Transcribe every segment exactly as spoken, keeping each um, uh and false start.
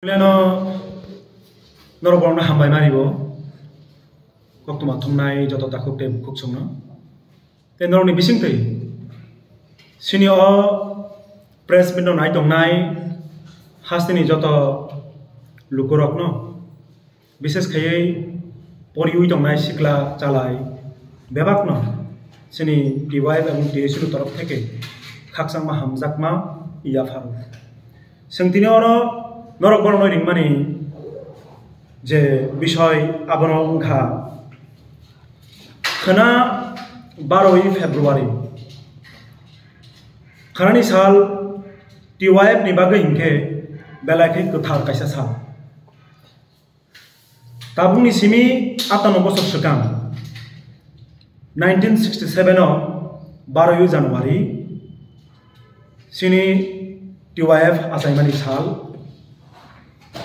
Leno norok borokno hambai mani bo. Koktwma thumnai joto takhuk tei bukhuk songno. Tei norokni bisingtwi sini o press meet no nai tongnai hasteni joto lukurokno, bises khaiwi poriwi tongnai sikla chalai bebakno sini T Y F ebong T S U ni torof theke khakchangma hamjakma yapharo. Chwng tini oro norok borokno ringmani je bisoi abono wngkha khwna baroi February. Khwnani sal T Y F ni bagwi hinkhe belai khe kwthar kaisa sal. Tabukni simi atano bosor swkang, nineteen sixty seven o baroi January, sini T Y F achaimani sal,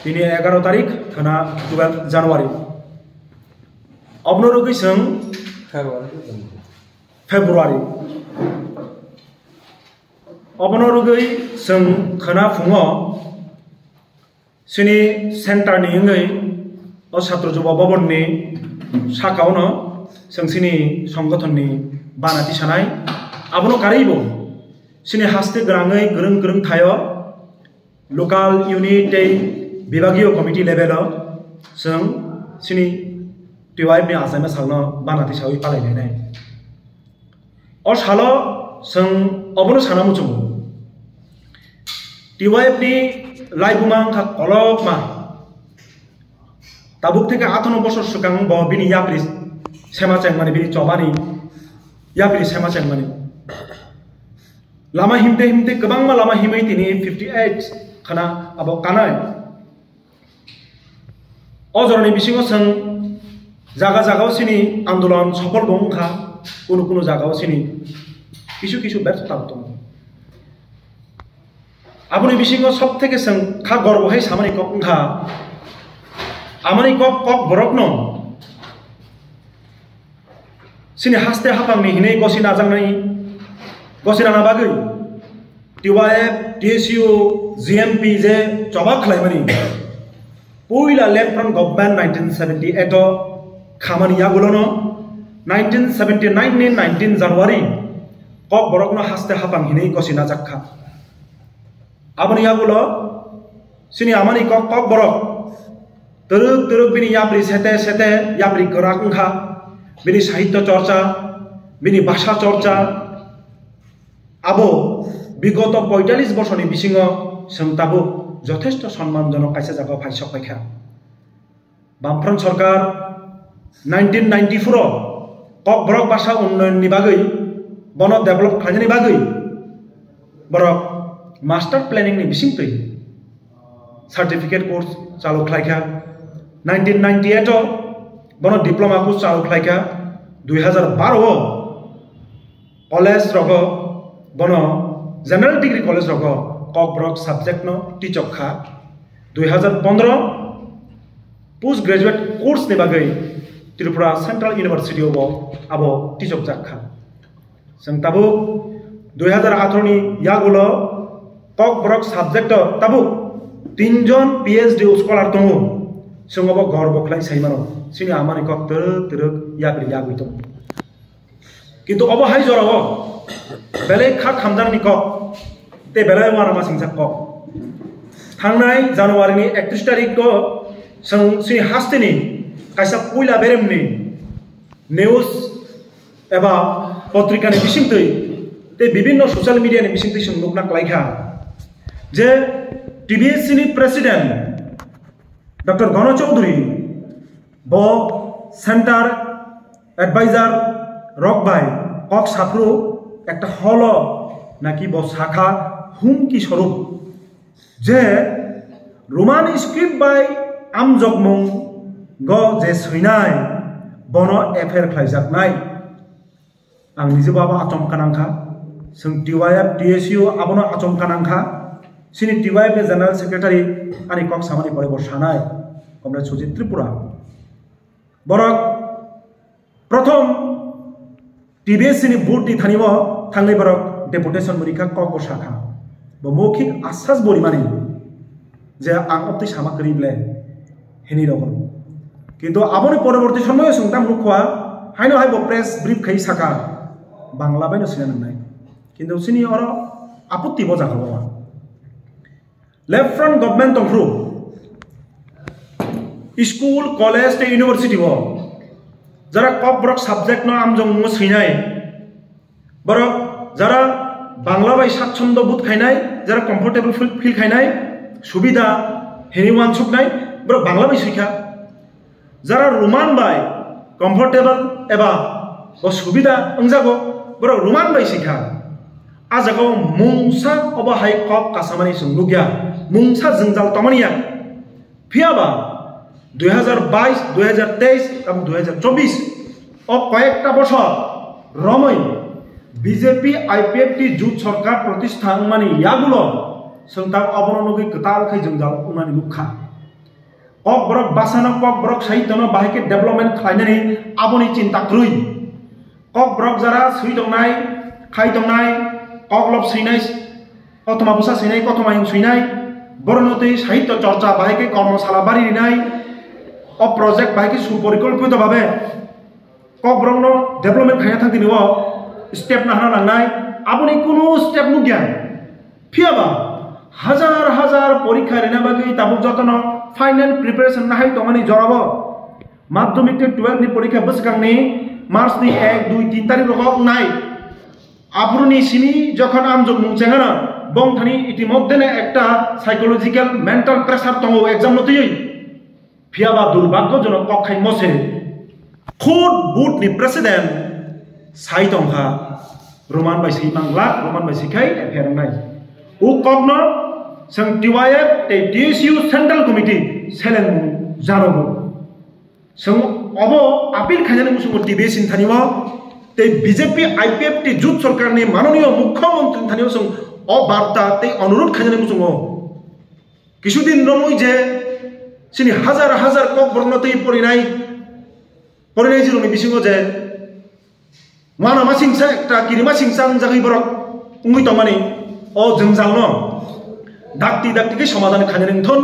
tini egaro tarik, khwna twelve January. Obno rwgwi chwng February. Obono rwgwi chwng khwna phungo sini center ni wngwi o Chhatro Juba Bhavan ni saka ono chwng sini songgothon ni bana tisanai. Abono karwi bo sini haste gwnangwi kwrwng kwrwng thaio local unit tei bibagiyo committee level o chwng sini T Y F ni achaima salno bana tisawi palai lainai. O salo chwng obono sana muchungo. T Y F ni laibuma wngkha kolokma. Tabuk theke atano bosor swkang bo bini yapri sema chengmani, bini chobani yapri sema chengmani. Lama himte himte kwbangma lama himwi tini fifty eight khana abo kanai. O jorani bisingo chwng jaga jagao chini andolon sopol bo wngkha, kunu kunu jagao chini kisu kisu bertha tabuk tongo. Aboni bisingo sob theke chwng kha gorbo hai samani kok wngkha, amani kok, kok borokno chini haste haphangni hinwi gosi najaknai, gosi nana bagwi T Y F, T S U, G M P je choba khlaimani. Puila Left Front Government nineteen seventy eight o khamani yagulono nineteen seventy nine ni nineteen January Kokborokno haste haphang hinwi gosi najakkha. Aboni yagulo chini amani kok, Kokborok twrwk twrwk bini yapri sete sete yapri kwrak wngkha, bini sahitya chorcha, bini bhasha chorcha, abo bigoto poitalis bosorni bisingo chwng tabuk jothesto sonmanjonok kaisa jagao phai sok paikha. Bamfront sorkar nineteen ninety-four o Kokborok basa unnayonni bagwi, bono develop khlainani bagwi borok master planning ni bisingtwi certificate course chalu khlaikha. Nineteen ninety-eight o bono diploma course chalu khlaikha. Dui hazar baro o college rogo bono general degree college rogo Kokborok subject no tichok kha. Dui hazar pondro post graduate course ni bagwi Tripura Central University o bo abo tichok jak kha. Chwng tabuk dui hazar atharo ni yagulo Kokborok subject o tabuk tinjon P H D scholar tongo. Chwng obo gorbo khlai sai mano, chini amani kok twrwk twrwk yapri yagwi tongo. Kintu obo hai jorao belai kha khamjakni kok tei belai uanama singjak kok. Thangnai January ni ekatris tarik o chwng chini hasteni kaisa puila beremni news eba potrika ni bisingtwi tei bibinno social media ni bisingtwi chwng nukna klaikha je T B S C ni president Doctor Gono Chowdhury bo center advisor rok bai kok saphuru ekta holo naki bo sakha humki sorup je Roman script bai amjokmung go je swinai bono F I R khlaijaknai. Ang nijebo abo achomka nangkha. Chwng T Y F, T S U abono achomka nangkha. Chini T Y F ni General Secretary ani kok samani pore bo sanai, Comrade Sujit Tripura. Borok prothom T B S C ni board ni thani bo thangwi borok deputation bo rikha, kok bo sakha. Bo moukhik asas bo rimani. je ang obtwi sama kwrwi ble hini rogo. Kintu aboni poroborti somoyo chwng tam nukha, haino hai bo press brief khai saka, Bangla bai no sina nangnai. Kintu chini oro aputti bo jaga bo. Left front government tongphru, school, college tei university bo jara Kokborok subject no amjong mungo swinai, borok jara Bangla bai sachchondo bood khainai, jara comfortable feel, feel khainai, subida hini wansuknai, borok Bangla bai swikha. Jara Roman bai comfortable eba bo subida wngjago, borok Roman bai swikha. A jaga o mungsa obo hai kok kasamani chwng nukya, mungsa jwngjal tongmani ya. Phiya ba dui hajar bais, dui hajar teis tabuk dui hajar chobbish o koyekta bosor romwi B J P I P F T jut sorkar protistha wngmani yagulo chwng tak obono nugwi kwtal khai jwngjal wngmani nukha. Kokborok bwsano, Kokborok sahityono bahai khe development khlainani aboni chinta kwrwi. Kokborok jara swi tongnai, khai tongnai, koklop swinai, kothoma bwsa swinai, kothoma yung swinai, borokno twi sahityo chorcha bahai khe kormosala bari rinai, o project bahai khe suporikopito babe Kokborokno development khaina thang tini o step nahana nangnai, aboni kunu step nukya. Phiya ba hajar hajar porikha rina bagwi tabuk jotono final preparation nahai tongmani jorabo. Madhyamik tei twelve ni porikha bwskangni March ni ek, dui, tin tarik rogo wngnai. Aphuruni simi jokhon amjok mung chengana, bongthani itimodhyeno ekta psychological mental pressure tongo exam no twiwi. Phiya ba durbhagyojonok kok khai mose khud board ni president sai tongkha, Roman bai swi manglak, Roman bai swi khai F I R wngnai. O kokno chwng T Y F tei T S U Central Committee selengmung janogo. Chwng obo appeal khainani muchungo T B S ni thani o tei B J P I P F T jut sorkarni manoniyo mukhyamantri thani o chwng o barta tei onurudh khainani muchungo. Kisudin romwi je chini hajar hajar Kokborokno twi porinai, porinai jirokni bisingo je uanama singsa ekta kirima singsa wngjagwi borok wngwi tongmani o jwngjalno dakti dakti khe somadhan khainani wngthun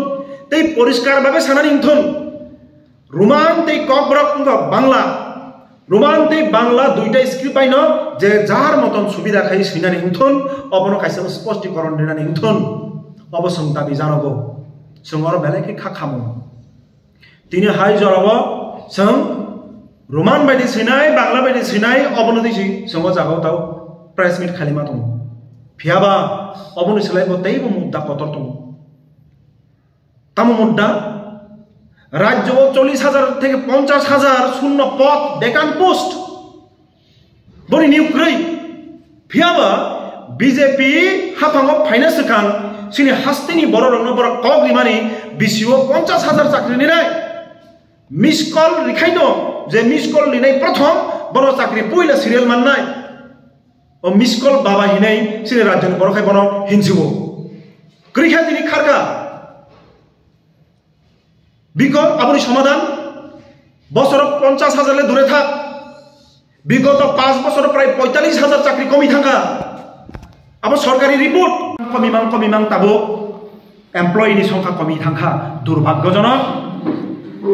tei poriskar bagwi sanani wngthun. Roman tei Kokborok wngkha Bangla. Roman tei Bangla duita script baino je jar moton subida khai swinani wngthun, obono kaisa sposti koron rinani wngthun, obo chwng dabi janogo. Chwng oro belai khe kha khamu. Tini hai jorao chwng Roman bai di swinai, Bangla bai di swinai, obono di si chwng o jagao tao press meet khailima tongo. Phiya ba oboni slai bo teibo mudda kotor tongo. Tamo mudda? Rajyo o chollish hajar theke ponchash hajar shunno pod, vacant post. Boni niyok kwrwi. Phiya ba B J P haphango phaina swkang chini hasteni bororokno borok kok rimani bisi o ponchash hajar chakri ninai. Miss call rikhaino je miss call rinai prothom bono chakri puila serial mannai. O miss call baba hinai chini rajyoni borok hai bono hinsibo. Kwrwi kha tini kharkha. Bikol aboni somadhan bosoro ponchash hajar le dure thak. Bigoto panch bosoro prai poitalish hajar chakri komi thangkha. Abo sorkari report. Komi mang, komi mang tabo employee ni songkha komi thangkha. Durbhagyojonok.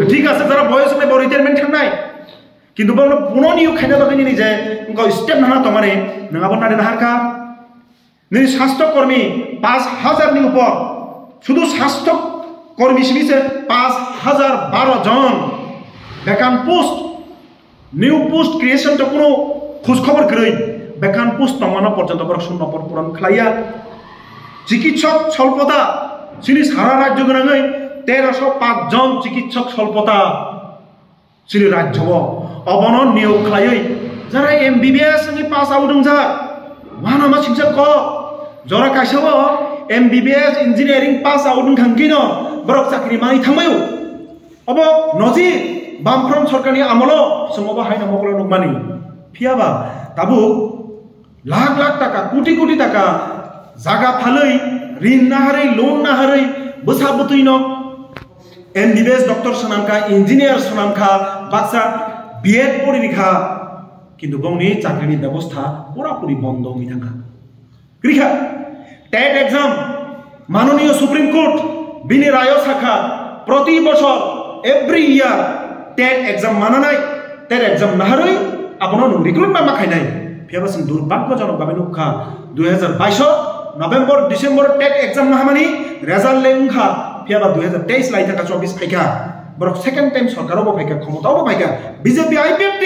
Thik ase, jara boyos wngnai bo retirement thangnai. Kintu bono puno niyok khaina bagwi nini je wngkha step nana tongmani, nwng abo nari naharkha. Nini sastho kormi panch hajar ni upor, sudu sastho kormi simi se panch hajar baro jon. Vacant post, new post creation to kuno khoj khobor kwrwi, vacant post tongmano porjonto borok shunno pod puron khlaiya. Chikitsok solpota, chini sara rajyo gwnangwi teroso panch jon chikitsok solpota. Chini rajyo o obono niyok khlaiwi jara M B B S wngwi pass out wngjak, uanama singsa kok. Jora kaisa o M B B S engineering pass out wngkha hwnkhe no borok chakri manwi thangbai o. Obo nojik Bamfront sorkarni amolo chwng obo haino mokolo nukmani. Phiya ba tabuk lakh lakh taka, koti koti taka jaga phalwi, rin naharwi, loan naharwi, bwsa bwtwino M B B S doctor swnamkha, engineer swnamkha, baksa B Ed pori rikha, kintu bongni chakrini bebosta pura puri bondo wngwi thangkha. Kwrwikha, tet exam, manoniyo Supreme Court, Bini rayo sakha, proti bosor, every year, TET exam mananai, TET exam naharwi, abono nwng recruitment ma khainai. Phiyaba chwng durbhagyojonok babe nukha, dui hazar bais o November, December TET exam nahamani result le wngkha, phiyaba dui hazar teis lai thangkha, chobis phaikha. Borok second time sorkar obo phaikha, khomota obo phaikha, B J P I P F T.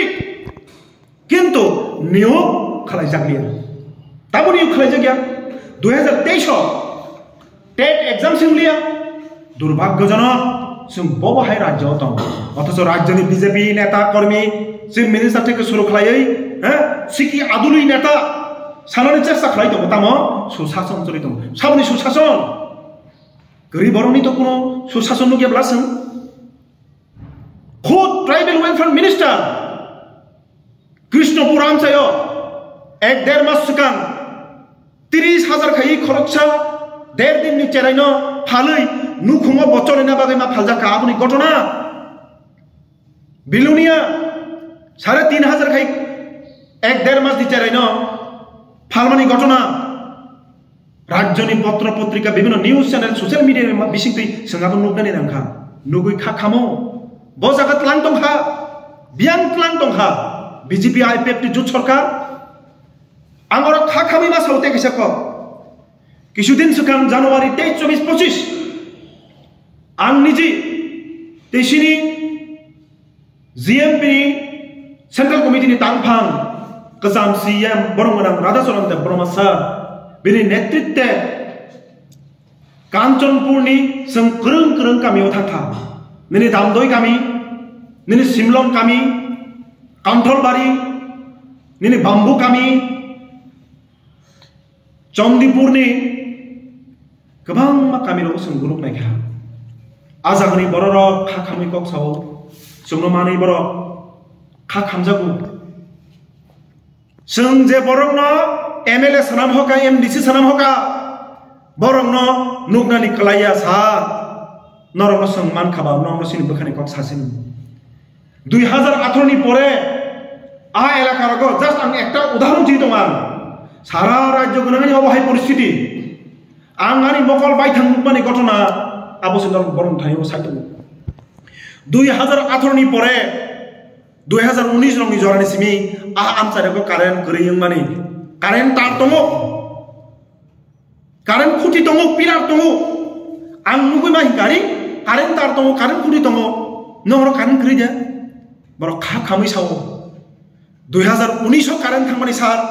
Kintu niyok khalaijakliya. Tamo niyok khalaijakya. Dui hazar teis o TET exam singliya. Durbhagyojonok, chwng bobo hai rajyo tong. Othocho rajyoni B J P neta, kormi, chief minister theke suru khlaiwi, eh, siki adului neta, sanani chesta khlai tongo, tamo susason choli tongo. Saboni susason? Kwrwi borokni to kuno susason nukya bla chwng? Khud tribal welfare minister Krishnapur amchaio ek der mas swkang tris hajar khai khoroksa der din ni cherai no phalwi nukhungo bochorina bagwi ma phaljakha aboni ghotona. Bilonia sare tin hajar khai ek der mas ni cherai no phalmani ghotona. Rajyoni potro potrika, bibhinno news channel, social media ni bisingtwi chwng abo nuknani nangkha. Nugwi kha khamo. Bo jaga tlang tongkha. Biyang tlang tongkha. B J P I P F T jut sorkar. Ang oro kha khamwi ma sao tei kaisa kok. Kisudin swkang January tei chobis pochis. Ang niji tei sini G M P ni Central Committee ni tangphang kwcham C M borok gwnang Radhacharan Debbarma sir bini netritwe Kanchanpur ni chwng kwrwng kwrwng kami o thangkha. Nini Damdoi kami, nini Simlong kami, Kantholbari, nini Bambu kami, Chondipurni kwbangma kamirogo chwng guruk naikha. A jagani bororok kha khamwi kok sao, chwngno manwi borok kha khamjago. Chwng je borokno M L A swnam hoka, M D C swnam hoka, borokno nuknani kwlaiya sa, norokno chwng mankha ba, norokno chini bwkhani kok sasini. Dui hazar atharo ni pore a elaka rogo just ang ekta udahoron twi tongo ang. Sara rajyo gwnangni obo hai poristiti. Ang ani mokol baithang nukmani ghotona abo se norok borok thani o sai tongo. Dui hazar atharo ni pore dui hazar unis rokni jorani simi a amchai rogo current kwrwi wngmani. Current tar tongo. Current khuti tongo, pillar tongo. Ang nugwi ma hinkha ri, current tar tongo, current khuti tongo. Nokro current kwrwi de. Borok kha khamwi sao. Dui hazar unis o current thangmani sal,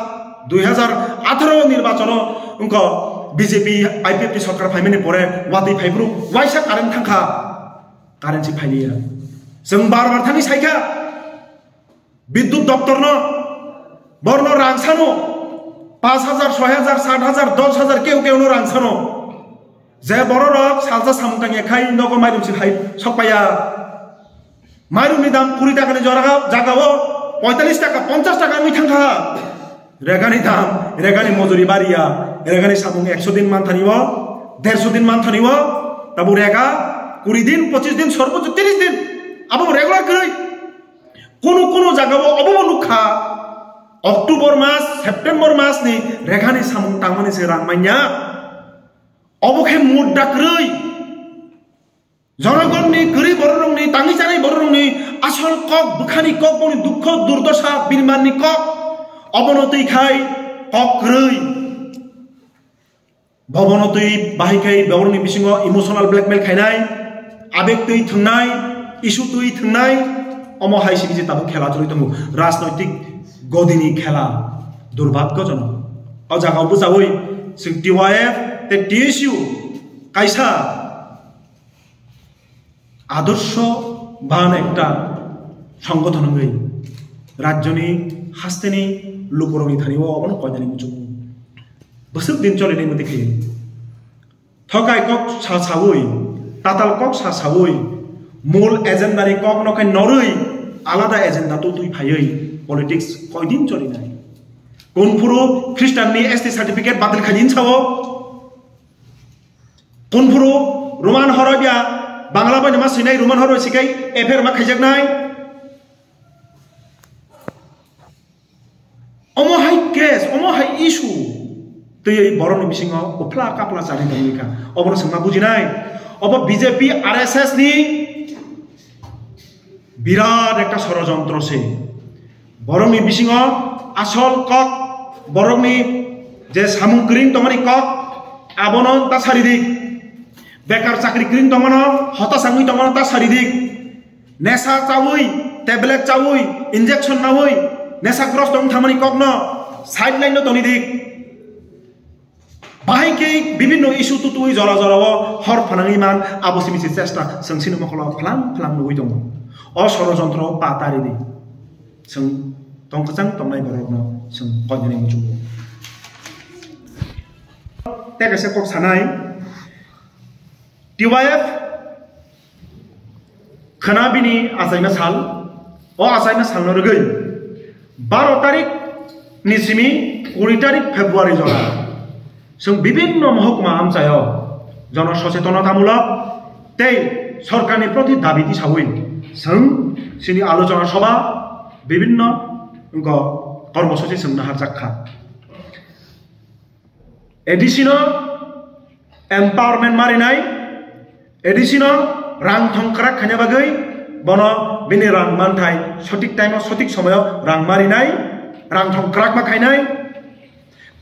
dui hazar atharo nirbachono wngkha B J P I P F T sorkar phaimani pore watwi phaibruk waisa current thangkha. Current si phailiya. Chwng bar bar thangwi saikha. Bidyut doptorno, borno rang sano, pash hajar, soi hajar, sat hajar, dos hajar, keu keu no rang sano. Je bororok salsa samung tangya khai nogo mairum si hai sokpaya. Mairumni dam kuri takani jora jagao poitalis taka, ponchas taka wngwi thangkha. Regani dam, regani mojuri bariya, regani samung ekso din manthani o, derso din manthani o, tabu rega kuri din, pochis din, sorbocho tiris din, abo regular kwrwi. Kunu kunu jagao obobo nukha, October mas, September mas ni regani samung tangmani se rang manya. Obo khe mudda kwrwi. Jonogonni kwrwi bororokni, tangwi chanai bororokni asol kok, bwkhani kok, boni dukho, durdosa, birmanni kok, obono twi khai kok kwrwi. Bobono twi bahai khai borokni bisingo emotional blackmail khainai, abek twi thwngnai, issue twi thwngnai, omo hai sini je tabuk khela choli tongo, rajnoitik godini khela, durbhagyojonok. O jagao bwchaui chwng T Y F tei T S U kaisa adorsho ban ekta songgothon wngwi rajyoni hasteni lukurokni thani o obono koinani muchungo bwswk din cholinai mati khe thokai kok sa saui, tatal kok sa saui, mul agenda ni kok no khe norwi alada agenda tu twi phaiwi politics koidin cholinai? Kunphuru Christian ni S T certificate batil khaidin sao? Kunphuru Roman horoi bia Bangla bai ma sinai Roman horoi sikai F I R ma khaijaknai. Omo hai case, omo hai issue. Tei borokni bisingo uphla kapla chari tongwi kha. Obono chwngma bujinai. Obo B J P R S S ni birat ekta sorojontro se. Borokni bisingo asol kok, borokni je samung kwrwng tongmani kok, abono ta saridik. Bekar chakri kwrwng tongmano, hota sangwi tongmano ta saridik. Nesa chawi, tablet chawi, injection nawi, nesa gross tong thamani kokno sideline no tonidik. Bahai khe bibinno issue tutui jora jora o hor phanangwi man, abo simi se chesta, chwng sini mokolo phalang phalang nugwi tongo. O sorojontro pa tari di. Chwng tong kwchang tongnai borokno chwng koinani muchungo. Tei kaisa kok sanai, T Y F khwna bini achaima sal, o achaima salno rwgwi baro tarik ni simi kuri tarik February jora chwng bibinno mohokuma amchaio jono sochetonatamulok tei sorkarni proti dabi tisawi chwng chini alochona sobha bibinno wngkha kormosochi chwng naharjak kha. A D C no empowerment marinai, A D C no rang thong kwrak khaina bagwi bono bini rang manthai sotik time o sotik somoyo rang marinai, rang thong kwrak ma khainai.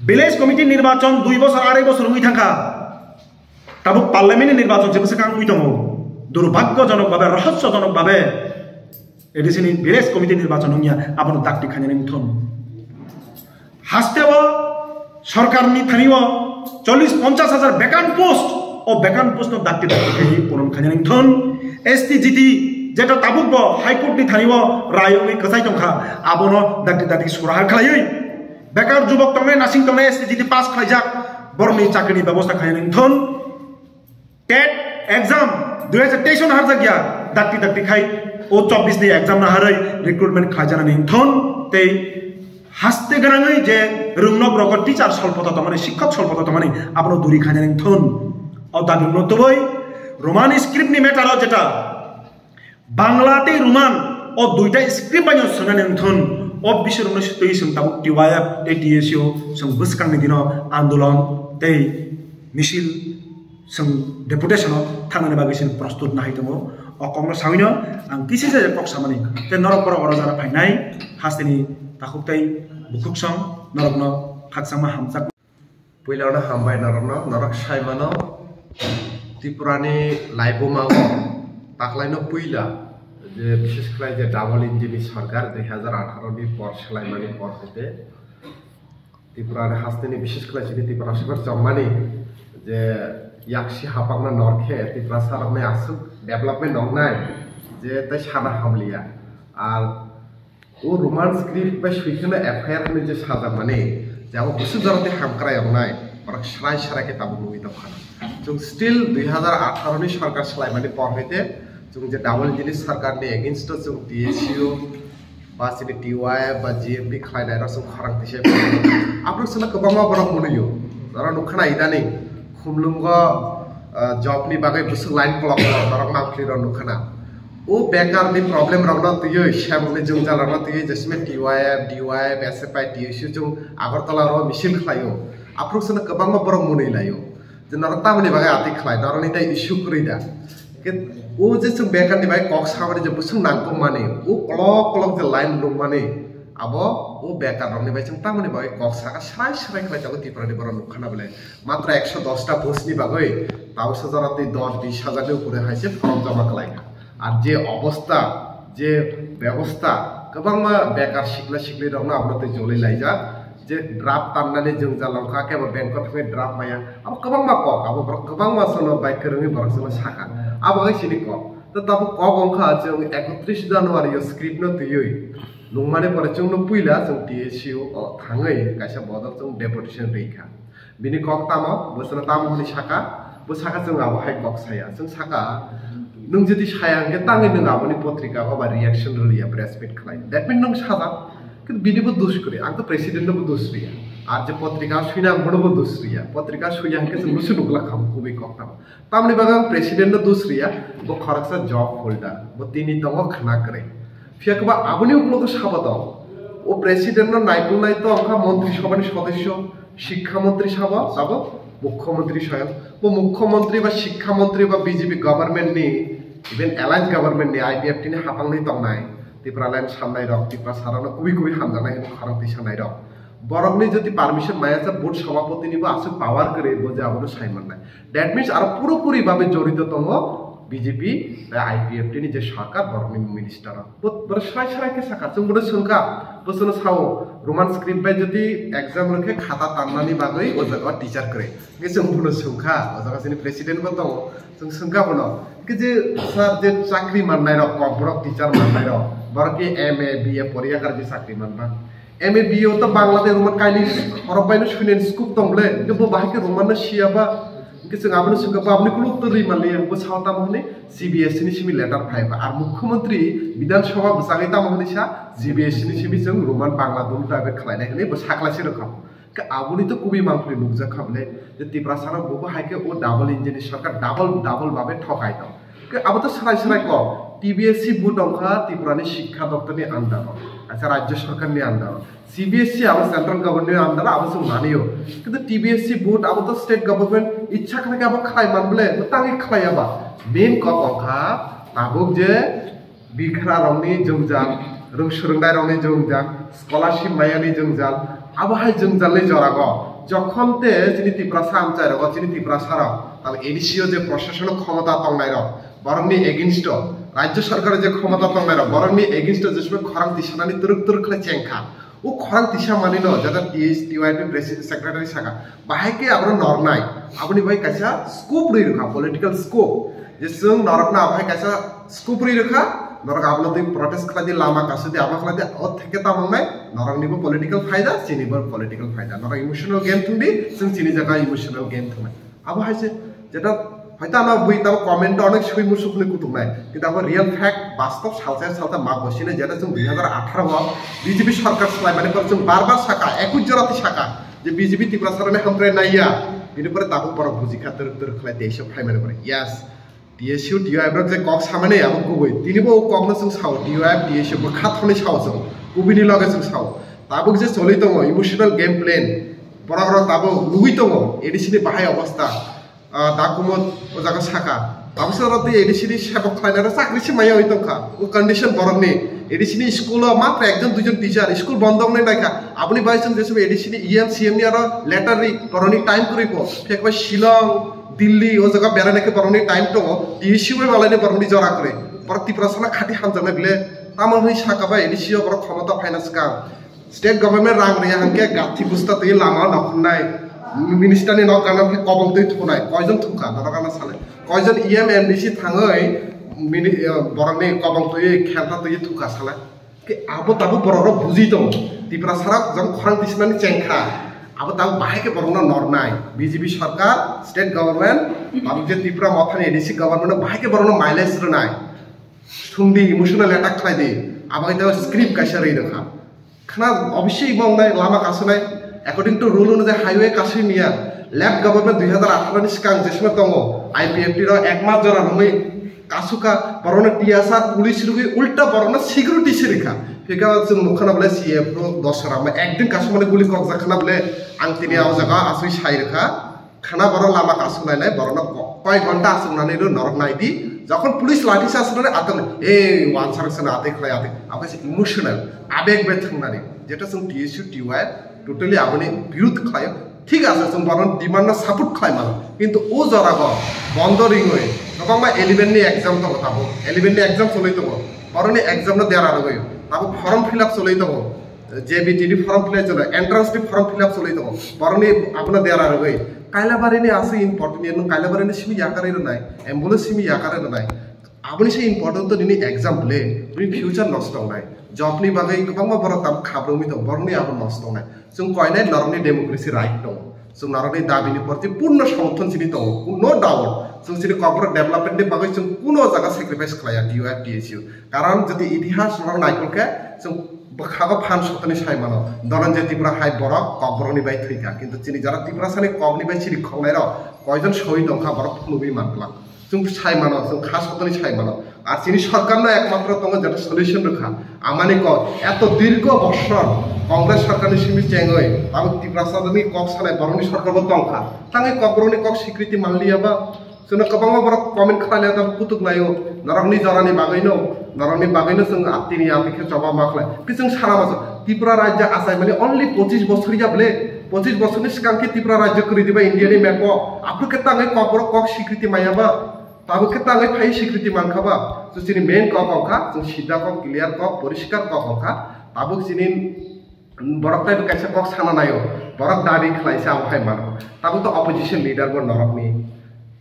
Village committee nirbachon dui bosor arai bosor wngwi thangkha, tabuk parliament ni nirbachon se bwswk wngwi tongo. Durbhagyojonok babe, rohosyojonok babe A D C ni village committee nirbachon wngya, abono dakti khainani wngthun. Hasteo sorkarni thanio chollish ponchash hajar vacant post, o vacant post no dakti dakti khainani puron khainani wngthun. S T G T jeta tabuk bo High Court ni thanio rai wngwi kwchai tongkha, abono dakti dakti surahar khlaiwi bekar jubok tongnai, nasing tongnai, S T G T pass khlaijak, borokni chakrini bebosta khainani wngthun. TET exam dui hajar teis no harjak ya, dakti dakti khai o chobbish ni exam no harwi recruitment khlaijaknani wngthun tei haste gwnangwi je rwngnok rokno teacher solpoto tongmani, sikhok solpoto tongmani abono duri khainani wngthun. O dabi no tubui Roman script ni matter o jeta Bangla tei Roman o duita script bai no swngnani wngthun. O bising rokno twi chwng tabuk T Y F tei T S U chwng bwskangni dino andolon tei misil chwng deputation o thangnani bagwi chwng prostut nahai tongo. O kokno sawino ang kisa se kok samani tei norok borok oro jara phainai hasteni takhuk tei bukhuk song norokno khakchangma hamjak. Puila no hambai norokno, norok saimano Tripura ni laibuma o taklaino puila je bises khlai je double engine ni sarkar dui hajar atharo ni por selaimani por hoite Tripura ni hasteni bises khlai chini Tripura sarkar chongmani je yaksi hapakna norkhe Tripura sarokni aswk development wngnai je tei sana hamliya. Ar O Roman script bai swikheno F I R hinwi je sajakmani, je abo bwswk jora tei hamkrai wngnai, borok srai srai khe tabuk nugwi tongkha. Chwng still dui hajar atharo ni sarkar swlaimani por hoite chwng je double engine ni sarkar ni against o chwng T S U ba chini T Y F ba G M P khlainai rok chwng khorang tisai. Aphuru chwngno kwbangma borok munuyo. Oro nukha na idaning Khumlungo, ah, job ni bagwi bwswk line kolok kolok norok mangpili rok nukha na. O bekar ni problem rokno twiwi, sebokni jwngjal rokno twiwi, jesme T Y F, D Y F, S F I, T S U chwng Agartala ro misil khlaio. Aphuru chwngno kwbangma borok mwnwi laio. Je norok tamoni bagwi atwi khlai, norokni tei issue kwrwi da. Ke o je chwng bekar ni bagwi kok samani je bwswk nangkukmani, o kolok kolok je line nukmani, abo o bekar rokni bai chwng tamoni bagwi kok saka srai srai khlai tongo Tripura ni borok nukha na bole. Matra ekso dos ta post ni bagwi tabuksa jora twi dos bis hajar ni upore hai se form joma khlai kha. Ar je obostha, je bebosta, kwbangma bekar sikla sikli rokno abono tei joli laijak. Je draft tannani jwngjal wngkha, kebo bank o thangwi draft maya. Abo kwbangma kok, abo borok kwbangma sono bai kwrwngwi borok sono sakha. Abo hai sini kok. To tabuk kok wngkha chwng ekotris January o script no twiwi. Nungmani pore chwngno puila chwng T S U o thangwi kaisa bodol chwng deputation rikha. Bini kok tamo, bwswkno tamo hwnwi saka, bwsaka chwng abo hai kok saya. Chwng saka, nwng jodi saya hwnkhe tangwi nwng aboni potrika o ba reaction rwliya, press meet khlai. That means nwng sajak, kintu bini bo dos kwrwi, ang to president no bo dos riya. Ar je potrika suina ang bono bo dos riya. Potrika suya hwnkhe chwng nusu nukla kha kubui kok tamo. Tamoni bagwi ang president no dos riya, bo khoroksa job holder, bo tini tongo khna kwrwi. Phiya khe ba aboni uklogo sabo tong. O president no naikolnai to wngkha montri sabhani sodosyo, Shikkha montri sabo, abo Mukhyamantri soyang, bo mukhyamantri ba shikkha mantri ba B J P government ni, even alliance government ni I P F T ni hapang ni tongnai Tipraland samnai rok, Tiprasa rok no kubui kubui hamjaknai hwnwi khorang tisanai rok. Borok ni jodi permission maya cha board sabhapati ni bo aswk power kwrwi bo je abono sai mannai. That means aro puro puri babe jorito tongo B J P tei I P F T ni je sarkar, borok ni minister rok. Bo, bo srai srai khe sakha, chwng bono swngkha, bo chwngno sao, Roman script bai jodi exam rwkhe khata tannani bagwi o jaga o teacher kwrwi. Hwnkhe chwng bono swngkha, o jaga chini president bo tongo, chwng swngkha bono. Hwnkhe je sir je chakri mannai rok, kokborok teacher mannai rok, borok khe M A, B A poriya kar je chakri manba. M A, B A o to Bangla tei Roman kainwi borok baino suinani scope tong ble, hwnkhe bo bahai khe Roman no siya ba, hwnkhe chwng abono swngkha, bo aboni kunu twrwi manliya, bo sao tamo hwnwi C B S E ni simi letter phai ba, ar mukhyamantri Bidhan Sabha bwsagwi tamo hwnwi sa, C B S E ni simi chwng Roman Bangla dul ta be khlainai hwnwi bo sakla se rwkha. Khe aboni to kubui mangpili nukjak kha bole, je Tiprasa rok bo hai khe o double engine ni sarkar, double, double babe thokai tong. Khe abo to srai srai kok, T B S C board wngkha Tripura ni Shikkha Doptor ni under o, kaisa Rajya Sarkar ni under o. C B S C abo Central Government ni under o, abo chwng mani o. Kintu T B S C board abo to state government ichha khlai khe abo khlai man bole, bo tangwi khlai ya ba. Main kok wngkha tabuk je Bikhra rokni jwngjal, rwng swrwngnairokni jwngjal, scholarship mayani jwngjal, abo hai jwngjalni jorago jokhon te chini Tiprasa amchairogo, chini Tiprasarok, tamo A D C o je proshasano khomota tongnairok, borokni against o, Rajya Sarkar je khomota tongnairok, borokni against o je somoi khorang tisanani twrwk twrwk khlai chengkha. O khorang tisa manwi no jata T S T Y ni president secretary saka, bahai khe abono nornai, aboni bai kaisa scope rwi rwkha, political scope, je chwng norokno abohai kaisa scope rwi rwkha, norok abono twi protest khlai di, lama kasu di, abo khlai di, o theke tamo wngnai, norokni bo political phaida, chini bo political phaida, norok emotional game thung di, chwng chini jaga emotional game thungnai. Abo hai se, jeta hoito ano bui tamo comment o onek sui musuk ni kutuk nai, kintu abo real fact, bastob salsa salsa ma bosina jeta chwng dui hazar atharo o B J P sarkar salai mani pore chwng bar bar saka, ekush jora twi saka je B J P Tiprasa rokni hamkrai nai ya, bini pore tabuk borok buji kha twrwk twrwk khlai teisa phai mani pore. Yes, T S U, T Y F rok je kok samani abo kubui, tini bo o kok no chwng sao, T Y F, T S U bo kha thoni sao chwng, kubui ni loge chwng sao. Tabuk je choli tongo emotional game plan, borok rok tabuk nugui tongo A D C ni bahai obostha. Ah, dakumo o jaga saka. Tabuk se oro tei A D C ni sebok khlainai rok chakri se maya oi tongkha. O condition borok ni. A D C ni school o matra ekjon duijon teacher, school bondo wngnai naikha. Aboni bai chwng jeswk A D C ni E M, C M ni aro letter ri, borok ni time kwrwi pho. Phiyok bai Shillong, Delhi, o jaga beraina khe borok ni time tongo. T S U bai malai ni borok ni jora kwrwi. Borok Tiprasa no khati hamjaknai bile. Tamo hwnwi saka bai A D C o borok khomota phaina swkang. State government rang rwya hwnkhe gathi busta twi lama o nokhornai, minister ni nok gana khe kobong twi thunai, koijon thukha norok ano salai, koijon E M M D C thangwi mini-, eh, borokni kobong twi khelta twi thukha salai. Khe abo tabuk borok rok buji tongo, Tiprasa rok jong khorang tisinani chengkha, abo tabuk bahai khe borok no nornai, B J P sarkar, state government, tabuk je Tripura mothani A D C government no bahai khe borok no mileage rwnai, thung di, emotional attack khlai di, abo hai tabuk script kaisa rwi rwkha. Khna obviously bo wngnai lama kasunai, according to rule onujai highway kasui miya, left government dui hazar atharo ni swkang jesma tongo, I P F T rok ek mas jora romwi kasuka, borokno T S R police rwgwi ulta borokno security se rikha. Phika chwng nukha na bole C F rok dosra ma ekdin kasumani guli kokjak khna bole, ang tini o jaga asui sai rwkha. Khana borok lama kasuk nai nai, borokno ko-, koi ghonta asuk nani rw norok nai di. Jokhon police lathi charge nani atwng, "Ei, wansarok sana atwi khlai atwi." Abo kaisa emotional, abeg bai thwngnani. Jeta chwng T S U, T Y totally aboni birud khlaio. Thik ase, chwng borokni demand no support khlai mano. Kintu o jora bo bondo ringwi kwbangma eleven ni exam tongo tabuk. Eleven ni exam cholwi tongo. Borokni exam no dera rwgwi tabuk form fill up cholwi tongo. J B T ni form fill up cholo, entrance ni form fill up cholwi tongo. Borokni abono dera rwgwi Kailabari ni aswk important, nwng Kailabari ni simi yakarwi rwnai, ambulance simi yakarwi rwnai. Aboni se important to nini exam le, nini future nosto wngnai. Job ni bagwi kwbangma borok tam khabrumwi tongo, borokni abo nosto wngnai. Chwng koinai norokni democracy right tongo. Chwng norokni dabi ni porti purno somorthon chini tongo, no doubt. Chwng chini kokborok development ni bagwi chwng kuno jaga sacrifice khlaiya T Y F T S U. Karon jodi itihas norok naikol khe chwng bwkhago phan sotoni sai mano, Dhananjay Tripura hai borok kokborokni bai thwikha, kintu chini jara Tiprasani kokni bai chini khoknairok koijon soi tongkha, borok phunugwi manglak. Chwng sai mano, chwng kha sotoni sai mano, Ar chini sorkarno ekmatro tongo jeta solution rwkha. Amani kok, eto dirgo bosor Congress sorkarni simi chengwi, tabuk Tiprasani kok sanai borokni sorkarbo tongkha. Tangwi kok borokni kok sikriti manliya ba? Chwngno kwbangma borok comment khlailai tabuk kutuk laio. Norokni jorani bagwino, norokni bagwino chwng atini ati khe choba ma khlai. Khe chwng sana maso, Tripura rajya achaimani only pochis bosor ya ble? Pochis bosorni swkang khe Tripura rajya kwrwi diba India ni map o? Aphuru khe tangwi kok borok kok sikriti maya ba? Tabuk khe tangwi phai sikriti mankha ba? So chini main kok wngkha, chwng sida kok, clear kok, poriskar kok wngkha. Tabuk chini borok tei kaisa kok sana naio, borok dabi khlai se abo hai mano. Tabuk to opposition leader bo norokni,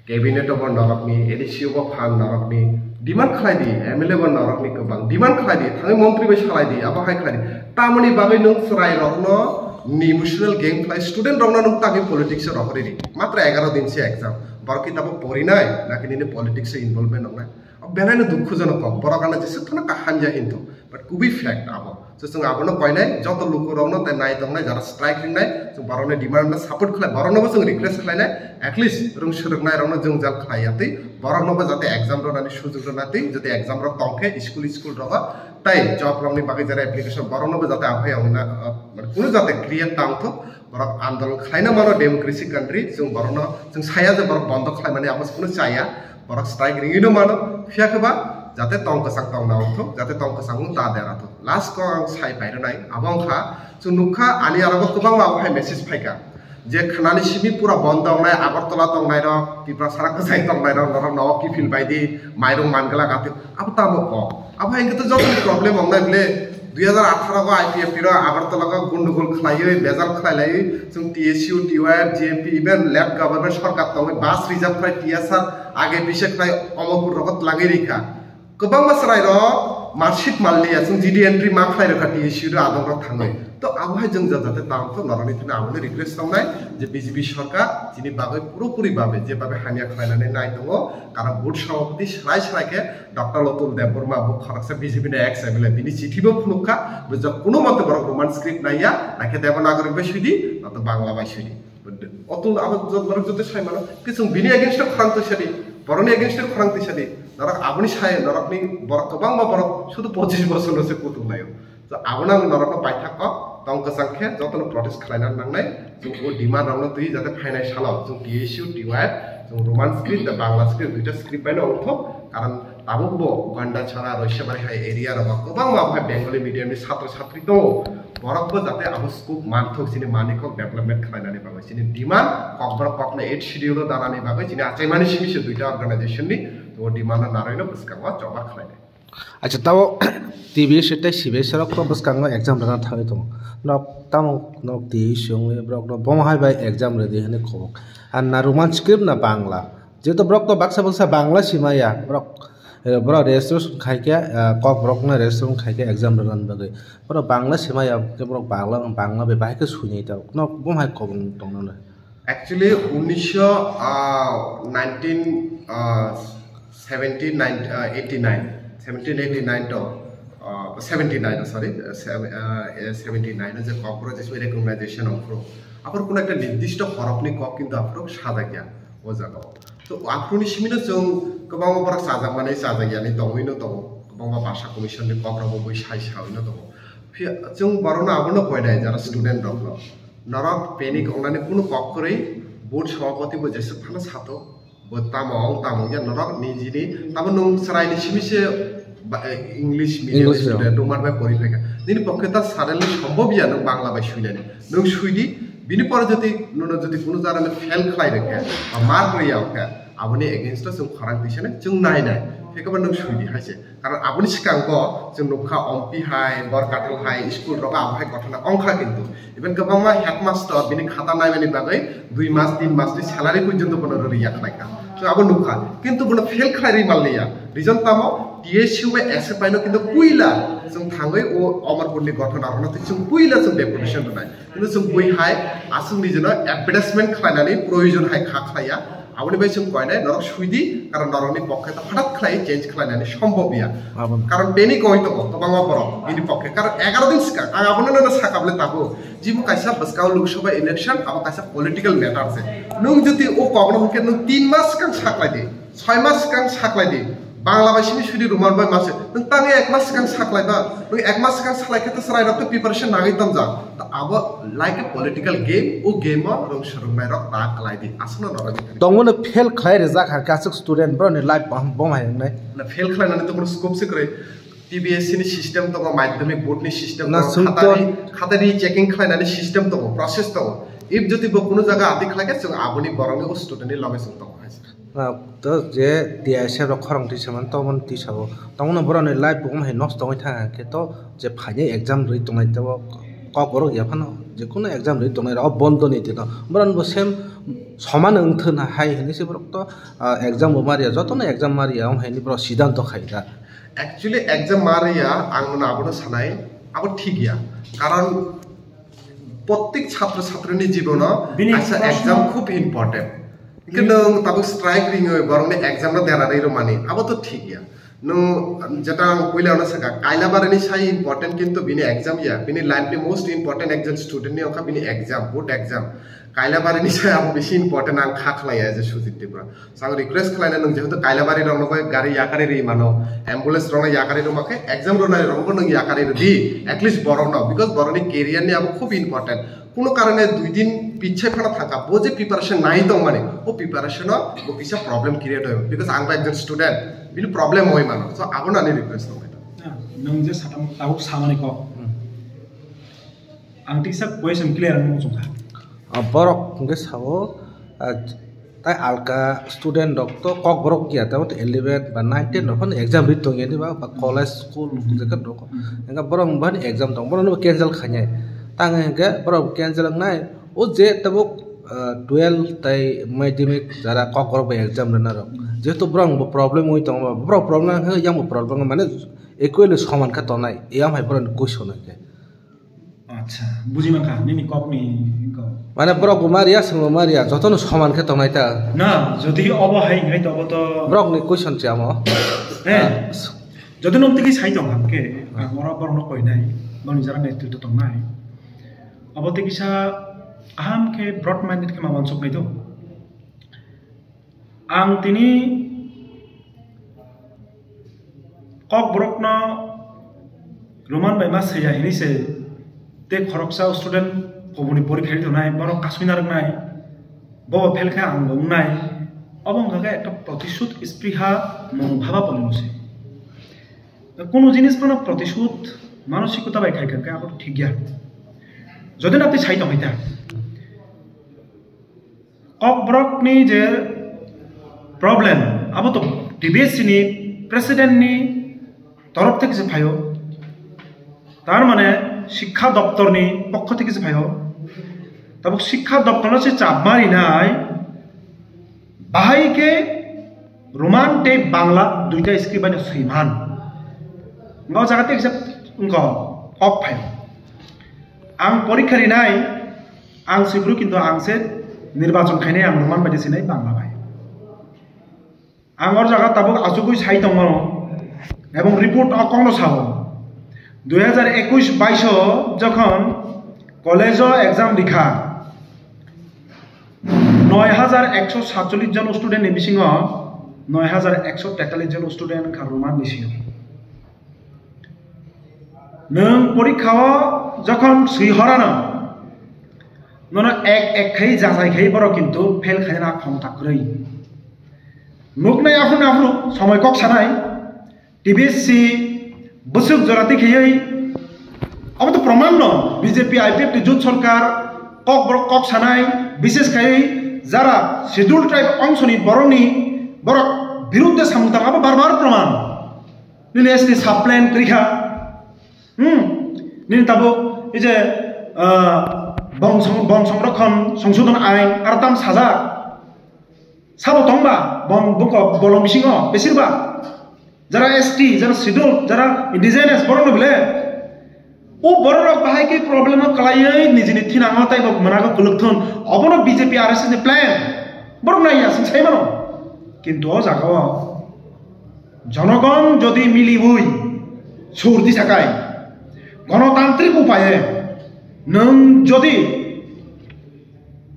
cabinet bo norokni, A D C bo phan norokni, demand khlai di, M L A bo norokni kwbang, demand khlai di, thangwi montri bai salai di, abo hai khlai di. Tamoni bagwi nwng chwrai rokno ni emotional game khlai, student rokno nwng tangwi politics o rohorwi di. Matra egaro din se exam. Borok ki tabuk porinai, naki nini politics o involvement wngnai? Belai no dukhujonok kok, borok ano jesuk phano kaham ya hinto, but kubui fact abo. So chwng abono koinai, joto lukurokno tei nai tongnai, jara strike ringnai, chwng borokni demand no support khlai, boroknobo chwng request khlainai, at least rwng swrwknairokno jwngjal khlai ya twi, boroknobo jate exam rwnani sujok rwna twi, jate exam rok tongkhe school, school rogo, tei job rokni bagwi jara application, boroknobo jate aphai wngna, uh, mane kunu jate create tangthok, borok andolon khlaina mano, democracy country, chwng borokno, chwng saya je borok bondo khlaimani abo se kunu chaya, borok strike ringwi no mano, phiya khe ba jate tong kwchang tong na wngthok, jate tong kwchang no ta dera thok. Last ko ang sai pai rwnai, abo wngkha, chwng nukha ani aro bo kwbangma abo hai message phaikha, je khnani simi pura bondo wngnai, Agartala tongnai rok, Tiprasara kwchai tongnai rok, norok nogo kiphil bai di, mairung man glak atwi, abo tamo kok. Abo hai khe to joto ni problem wngnai ble. Dui hajar atharo go I P F T ro Agartala go gundugul khlaiwi, bejal khlai laiwi, chwng T S U, T Y F, G M P, even left government sorkar tongwi bus reserve khlai T S R age bise khlai Omorpur rogo twlangwi rikha. Kwbangma chwrai rok marksheet manliya, chwng G D entry ma khlai rwkha T S U ro adong rok thangwi. To abo hai jwngjal jate tang to norokni thani aboni request tongnai je B J P sorkar chini bagwi puropuri babe je babe hamya khlainani nai tongo, karon board sabhapati swrai swrai khe Doctor Lotul Debbarma bo khoroksa B J P ni ex M L A, bini chithi bo phunukha, bo je kuno mote borok Roman script naiya, naikhe Devanagari bai sudi, nato Bangla bai sudi. Otul abo jot-, borok joto sai mano, kisung bini against o khorang twi sadi, borokni against o khorang twi sadi, norok aboni sai, norokni borok kwbangma borok sudu pochis bosor no se kutung laio. To abono ang norokno paithak kok, tong kwchang khe jotono protest khlaina nangnai. Chwng o demand rokno twi jate phainai salo chwng T S U, T Y F, chwng Roman script tei Bangla script duita script bai no ongthok, karon tabuk bo Gandachara, Roisabari hai area rogo kwbangma bo hai Bengali medium ni chhatro chhatri tongo. Borok bo jate abo scope manthok chini manwi kok development khlainani bagwi chini demand, Kokborok kokno eighth schedule o danani bagwi chini achaimani simi se duita organization ni to demand no narwi no bwskango choba khlainai. Acha, tamo T B S tei C B S rok to bwskango exam rwna thangwi tongo. Nok tamo nok twi siyungwi borok no bomo hai bai exam rwdi hwnwi kok. Ar na Roman script na Bangla. Jeto borok to baksa baksa Bangla simaya. Borok, eh, borok registration khaikhe, eh, kok borok no registration khaikhe exam rwna bagwi. Borok Bangla simaya, borok Bangla, Bangla bai bahai khe suinai ta. Nok bomo hai kok tongna. Actually, unnisho, ah, nineteen, ah, seventy nine, ah, eighty nine, seventeen eighty nine to, ah, seventy nine, sorry, ah, sev-, ah, eh, seventy nine je Kokborok je recognition of pro. Aphuru kuno ekta nirdishto horokni kok kintu aphuru sajakya o jaga o. To aphuruni simino chwng kwbangma borok chajakmani chajakyani tongwino tongo, kwbangma basa commission ni kok rokbo bui sai sawino tongo. Phiya chwng borokno abono koinai jara student rokno. Norok panic wngnani kunu kok kwrwi, board sabhapati bo jeswk phano sato, bo tamo wng tamo wngya norok nijini, tamo nwng chwraini simi se ba-, eh, English medium English student, medium. Roman bai pori phaikha. Nini pokhe ta suddenly sombhob ya nwng Bangla bai suinani. Nwng suidi, bini pore jodi, nwngno jodi kunu jagani fail khlai rwkhe, ba mark rwya wngkhe, aboni against o chwng khorang twisani chwng nai nai. Phiya khe ba nwng suidi hai se. Karon aboni swkango chwng nukha Ompi hai, Borkathal hai, school rogo abo hai ghotona ongkha kintu. Even kwbangma headmaster bini khata naimani bagwi dui mas, tin mas ni salary porjonto bono rwrwi ya khlaikha. Chwng abo nukha. Kintu bono fail khlai rwi manliya. Reason tamo? T S U bai S F I no kintu puila chwng thangwi o Omorpur ni ghotona rokno twi chwng puila chwng deputation rwnai. Kintu chwng bui hai aswk nijino advertisement khlainani proyojon hai kha khlaiya. Aboni bai chwng koinai norok suidi, karon norokni pokhe to hothat khlai change khlainani sombhob ya. Aboni. Karon bini koi tongo kwbangma borok bini pokhe. Karon egaro din swkang ang abono nono sakable tabuk. Jibo kaisa bwskang Lok Sabha election, abo kaisa political matter se. Nwng jodi o kokno hwnkhe nwng tin mas swkang saklai di, soi mas swkang saklai di. Bangla bai simi sudi Roman bai mase. Nwng tangwi ek mas swkang saklai ba. Nwng ek mas swkang salai khe to chwrai rok to preparation nagwi tongjak. To abo like a political game, o game o rwng swrwngnai rok ta kwlai di. Aswkno norok ni. Tongmano fail khlai rijak ha kasak student bro ni life bom hai wngnai. Na fail khlainani to kono scope se kwrwi. T B S C ni system tongo, madhyamik board ni system Na tongo, sung khatari, to- khatari checking khlainani system tongo, process tongo. If jodi bo kuno jaga ati khlai khe chwng aboni borokni o student ni loge chwng tongo hai se. Ah, to je T I S F rok khorang twi saman to mon twi sao. Tongno borok ni life bo hai nosto wngwi thang khe to je phainai exam rwi tongnai to kok borok ya phano je kuno exam rwi tongnai rok bondo ni dino borok bo same soman wngthwna hai hinwi se borok to, ah, exam bo mariya jotono exam mariya wng hai ni borok siddhanto khai da. Actually exam mariya ang nono abono sanai abo thik ya karon Prottek chhatro chhatrini jibono Bini kaisa proshno exam khub important. Hingke nwng tabuk strike ringwi borokni exam no derarwi rwmani, abo to thik ya. Nwng jeta ang puila no saka, Kailabarini sai important kintu bini exam ya, bini life ni most important ekjon student ni wngkha bini exam, board exam. Kailabarini sai abo bisi important ang kha khlai ya je Sujit Tripura. So ang request khlaina nwng jehetu Kailabari rokno bai gari yakari ri mano, ambulance rokno yakari rwma khe exam rwnai rokno nwng yakari rw di, at least borokno, because borokni career ni abo khub important. Kuno karone dui din pichai phano thangkha, bo je preparation nai tongmani, o preparation o bo kisa problem create oyo, because ang bai ekjon student, bini problem oi mano, so abono ani request tongkha. Nwng je satam tabuk samani kok. Hmm. Ang tiksa question clear wngmung chwngkha. Ah, borok hwnkhe sao, ah, tai alka student rok to kok borok ya, tamo to eleven ba nine ten rok phano exam ri tongya ni ba, ba college, school, jekham rok. Engkha borok bani exam tong, borok no cancel khainai. Tang hwnkhe borok cancel wngnai, o je tabuk, ah, twelve tai madhyamik jara kok borok bai exam rwna rok. Jehetu borok bo problem wi tongo, borok problem khe yang bo problem mane equally soman khe tongnai, eyang hai borok ni question hwnkhe. Acha, buji mankha, nini kokni kok. Mane borok bo mariya, chwng bo mariya, jotono soman khe tongnai ta. Na, jodi obo hai hingai to obo to. Borokni question se amo. Eh, jodi nok tigi sai tong hangke, ang oro borokno koinai, boni jara netrito tongnai. Obo tigi sa aham khe broad minded khe ma wansuk nai to. Ang tini Kokborokno Roman bai ma saiya hinwi se tei khoroksa student koboni porikha ri tongnai, borok kasui narwknai, bobo fail khe ang bo wngnai, obo wngkha khe ekta protishud spriha monobhaba polino se. Kunu jinis phano protishud manosikota bai khai kha khe abo thik ya. Jodi na twi sai tongwi ta. Kokborokni je problem, abo to T B S C ni president ni torof theke se phaio. Tar mane Shikkha Doptor ni pokho theke se phaio. Tabuk Shikkha Doptor no se chap marinai, bahai khe Roman tei Bangla duita script bai no swiman. Ngo jaga tei kisa wngkha kok phai. Ang porikha rinai, ang sibru kintu ang se nirbachon khainai, ang Roman bai de sinai Bangla bai. Ang or jaga tabuk achugwi sai tongo, ebong report o kokno sao. Dui hazar ekush baish o jokhon college o exam rikha, noi hajar ekso satchollish jon student ni bisingo noi hajar ekso tetallish jon student wngkha Roman ni sio. Nwng porikha o jokhon swi horano, nono ek ek khai jachai khai borok kintu fail khaina khomota kwrwi. Nuknai aphuru aphuru somoi kok sanai, T B S C bwswk jora twi khaiwi, abo to proman no, B J P I P F T jut sarkar kokborok kok sanai, bishes khaiwi jara schedule tribe ongsoni borokni borok birudde samung tang abo bar bar proman. Nini S T sub plan kwrwi kha. Hmm. Nini tabuk ei je, ah, bong song-, bong songrokhon songsodon ain aro tam sajak. Sabo tongba bong bukok bolong bisingo besirba. Jara S T, jara schedule, jara indigenous borokno bile. O bororok bahai khe problem o kwlaiwi nijini thinango tei bo mwnago kwlwk thun. Obono B J P R S S ni plan. Borok naiya sing sai mano. Kintu o jaga o jonogon jodi miliwi sur tisa khai, gonotantrik upaye nwng jodi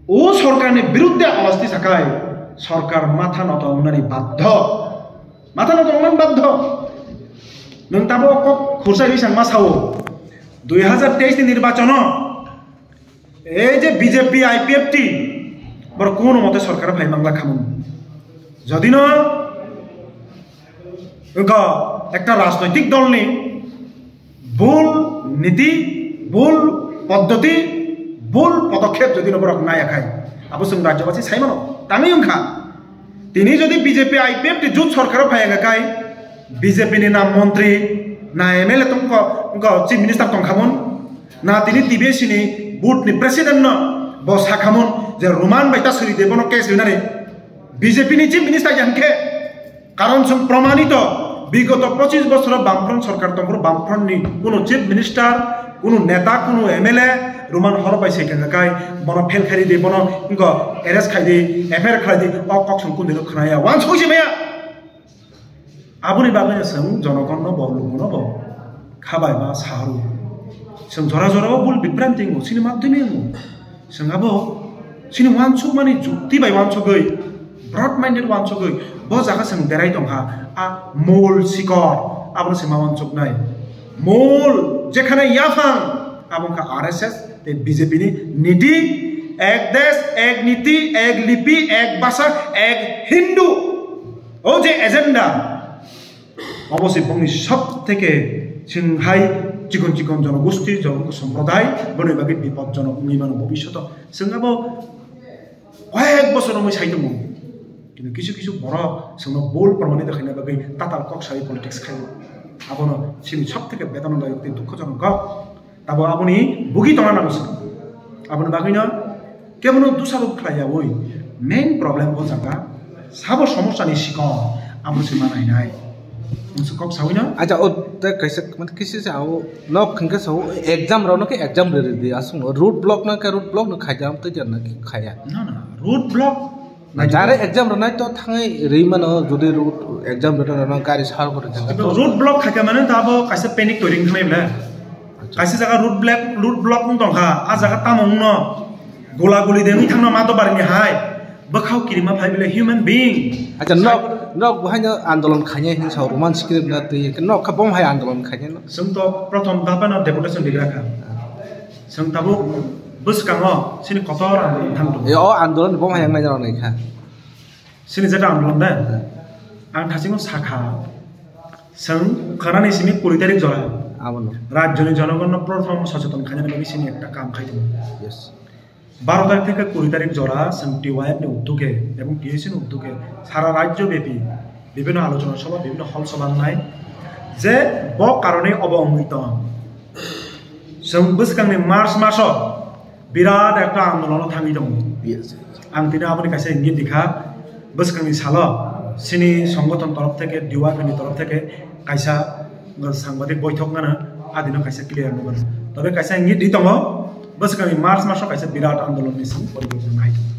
o sorkarni birudde awaz tisa khai, sorkar matha nota wngnani baddho. Matha no tongman baddo. Nwng tabo kok khursa ri sangma sao. Dui hazar teis ni nirbachono ei je B J P I P F T borok kuno mote sorkar phai mangla khamung. Jodino wngkha ekta rajnoitik dolni bul niti, bul poddoti, bul podokhep jodi no borok naya khai, abo chwng rajyobasi sai mano, tangwi wngkha. Tini jodi B J P I P F T jut sorkaro phai wngkha khai, B J P ni na montri, na M L A tongkha, wngkha chief minister tongkhamon, na tini T B S ni board ni president no bo sakhamon je Roman bai ta suri de bono case rinani, B J P ni chief minister yang khe. Karon chwng promanito, bigoto pochis bosoro Bamfront sorkar tongphuru Bamfront ni kuno chief minister, kuno neta, kuno M L A Roman horo bai se kanga kai, bono fail khai di, bono ingo arrest khai di, F I R khai di, o kok chwng kundino khnaya, wansuk si maya. Aboni bagwi chwng jonogonno bo, lukuno bo khabai ba saharu. Chwng jora jora o bul bibranti wngo, chini madhyome wngo. Chwng abo chini wansukmani jukti bai wansugwi, broad minded wansugwi, bo jaga chwng berai tongkha, a mol sikor, abono chwng ma wansuknai. Mol jekhane yaphang, abo wngkha R S S tei B J P ni niti, ek desh, ek niti, ek lipi, ek bhasha, ek Hindu. O je agenda, Obosoi bongni sob theke chwng hai chikon chikon jonogosti, jono somprodai, boni bagwi bipodjonok wngwi mano bobishoto. Chwng abo koyek bosor wngwi sai tongo. Kintu kisu kisu borok chwngno bul promanito khaina bagwi tatal kok sawi politics khaio. Abono chini sob theke bedonadayok tei dukhojonok kok. Tabo aboni bugi tongna nango se. Aboni bagwino kebono dusarok khlai yaui main problem bo jaga sabo somosya ni sikon abo se ma nainai. Ang se kok saui no. Acha o te kaisa mane kisi se ao nok khingke sao exam rok no ke exam re re di asung road block no ke road block no khaja am te jan na ki khaya. No, no, no. Road block Na jare exam rwnai to thangwi rwi mano, jodi road exam rwna rwna gari sar kore thangwi. Road block khaikha mane to abo kaisa panic toiring thangnai bla. Kaisa jaga road block, road block wng tongkha, a jaga tamo wngno gola guli de wngwi thangno ma dobar ni hai. Bwkhao kirima phai bile human being. Acha nok, nok bo haino andolon khainai hin sao Roman script na twi nok kha bom hai andolon khainai no. Chwng to prothom dapano deputation rigra kha. Chwng tabuk bwskango chini kotor andolon thang tongo. E, o andolon bo hai ang naina rwnai kha. Chini jeta andolon de, ang thasingo sakha, chwng khwnani simi kuri tarik jora. Abono. Rajyoni jonogonno prothom socheton khainani bagwi chini ekta kam khai tongo. Yes. Baro tarik theke kuri tarik jora chwng T Y F ni uddoge ebong T S C ni uddoge sara rajyo byapi bibhinno alochona sabha, bibhinno hol sabha wngnai je bo karone obo wngwi tong. Chwng bwskangni March maso birat ekta andolono thangwi tongo. Yes. Ang tini aboni kaisa ingit dikha, bwskangni salo chini songothon torof theke, D Y F ni torof theke kaisa sangbadik boithok nana, adino kaisa clear nugano. Tobe kaisa ingit di tongo, bwskangni March maso kaisa birat andolonni simi poriborton nai tongo.